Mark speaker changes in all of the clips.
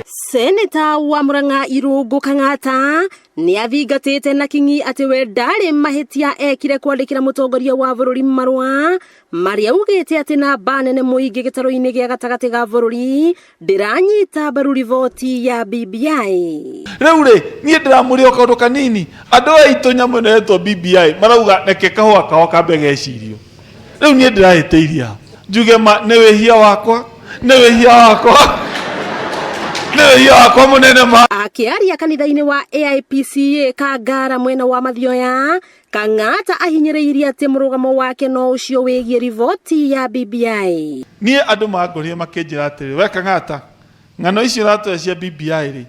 Speaker 1: Seneta wa Murang'a Irũngũ Kang'ata nĩ athingatĩte na kinyi atĩ we ndarĩ mahĩtia ekire kwandĩkĩra mũtongoria wa bũrũri marũa marĩa augĩte atĩ namba nene mũingĩ gĩtarũ-inĩ gĩa gatagatĩ ga bũrũri ndĩranyita mbaru riboti ya BBI.
Speaker 2: Rĩu rĩ, niĩ ndĩramũria o kaũndũ kanini. Andũ aitũ nyamũ ĩno yetwo BBI marauga reke kahũa kao kambe gecirio. Rĩu niĩ ndĩrahĩtĩirie ha? Njuge ma nĩ wĩhia wakwa, nĩ wĩhia wakwa, nĩ wĩhia wakwa mũnene ma.
Speaker 1: Akĩaria kanitha-inĩ wa AIPCA Kangara mwena wa Mathioya, Kang'ata ahinyĩrĩirie atĩ mũrũgamo wake no ũcio wĩgiĩ riboti ya BBI.
Speaker 2: Niĩ andũ mangorire makĩnjĩra atĩrĩ, we Kang'ata, ng'ano icio ũratũhe cia BBI rĩ,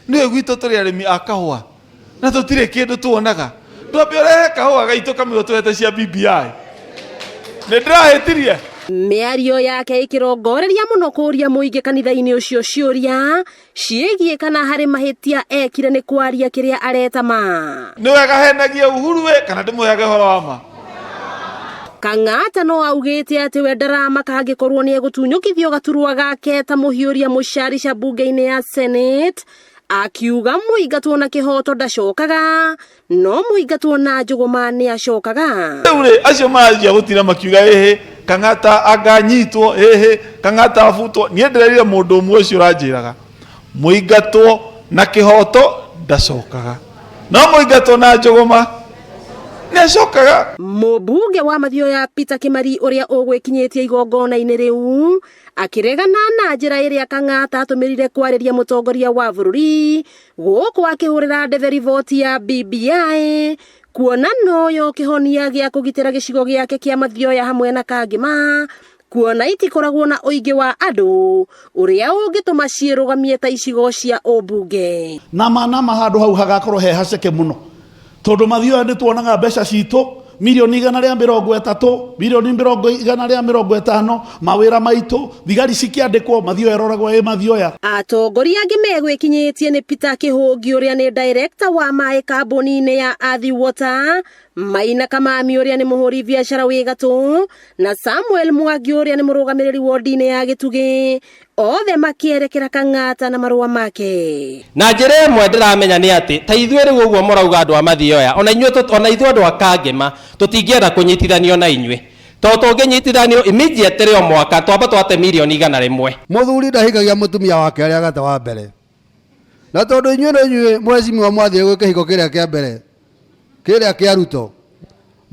Speaker 2: nĩũĩ gwitũ tũrĩ arĩmi a kahũa na tũtirĩ kĩndũ tuonaga, ndwambe ũrehe kahũa gaitũ kamwe ũtũhete cia BBI. Nĩ ndĩrahĩtirie?
Speaker 1: Mĩario yake ĩkĩrongoreria mũno kũũria mũingĩ kanitha-inĩ ũcio ciũria ciĩgiĩ kana harĩ mahĩtia ekire nĩ kwaria kĩrĩa areta ma.
Speaker 2: Nĩ wega henagie Uhuru ĩ kana ndĩmũheage ũhoro wa ma?
Speaker 1: Kang'ata no augĩte atĩ we ndaramaka angĩkorwo nĩ egũtunyũkithio gaturwa gake ta mũhiũria mũcarica mbunge-inĩ ya Senate, akiuga mũingatwo na kĩhoto ndacokaga, no mũingatwo na njũgũma nĩ acokaga.
Speaker 2: Rĩu rĩ, acio maranjia gũtira makiuga ĩhĩ, Kang'ata anganyitwo, ĩhĩ, Kang'ata abutwo. Niĩ ndĩrerire mũndũ ũmwe ũcio ũranjĩraga, mũingatwo na kĩhoto ndacokaga, no mũingatwo na njũgũma nĩ acokaga.
Speaker 1: Mũmbunge wa Mathioya Peter Kĩmari ũrĩa ũgwĩkinyĩtie igongona-inĩ rĩu akĩregana na njĩra ĩrĩa Kang'ata atũmĩrire kwarĩria mũtongoria wa bũrũri gũkũ akĩhũrĩra ndebe riboti ya BBI kuona noyo kĩhonia gĩa kũgitĩra gĩcigo gĩake kĩa Mathioya hamwe na Kangĩma kuona itikoragwo na ũingĩ wa andũ ũrĩa ũngĩtũma ciĩrũgamie ta icigo cia ũmbunge.
Speaker 3: Nama nama handũ hau hagakorwo he haceke mũno tondũ Mathioya nĩ tuonaga mbeca citũ mirioni 130, mirioni 150, mawĩra maitũ, thigari cikĩandĩkwo, Mathioya ĩroragwo ĩ Mathioya.
Speaker 1: Atongoria angĩ megwĩkinyĩtie nĩ Peter Kĩhũngi ũrĩa nĩ director wa maĩ kambuni-inĩ ya Athi Water, Maina Kamami ũrĩa nĩ mũhũri biacara wĩ gatũ, na Samuel Mwangi ũrĩa nĩ mũrũgamĩrĩri wodi-inĩ ya Gĩtugĩ, othe makĩerekera Kang'ata na marũa make.
Speaker 4: Na njĩra ĩmwe ndĩramenya nĩ atĩ ta ithuĩ rĩu ũguo mũrauga andũ a Mathioya, ona inyuĩ tũ- ona ithuĩ andũ a Kangema tũtingĩenda kũnyitithanio na inyuĩ tondũ tũngĩnyitithanio immediately o mwaka twamba twate mirioni 100.
Speaker 5: Mũthuri ndahingagia mũtumia wake arĩa agata wa mbere. Na tondũ inyuĩ nĩ inyuĩ mheshimiwa mwathire gwĩ kĩhiko kĩrĩa kĩa mbere kĩrĩa kĩa Ruto,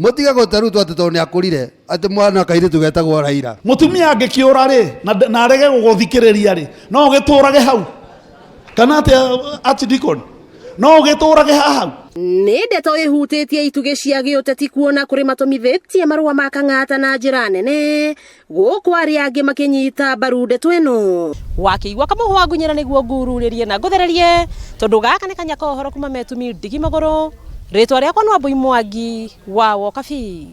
Speaker 5: mũtige gũte Ruto atĩ tondũ nĩ akũrire atĩ mwana kairĩtu getagwo Raila.
Speaker 3: Mũtumia angĩkĩũra rĩ na arege gũgũthikĩrĩria rĩ, no ũgĩtũrage hau kana atĩa Archdeacon? No
Speaker 1: ũgĩtũrage haha hau? Nĩ ndeto ĩhutĩtie itugĩ cia gĩũteti kuona kũrĩ matũmithĩtie marũa ma Kang'ata na njĩra nene gũkũ arĩa angĩ makĩnyita mbaru ndeto ĩno. Wakĩigua kamũhwa ngunyĩra nĩguo ngururĩrie na ngũthererie tondũ gaka nĩ kanya ka ũhoro kuma Metumi Ndigi Magũrũ. Rĩtwa rĩakwa nĩ Wambui Mwangi wa Wokabi.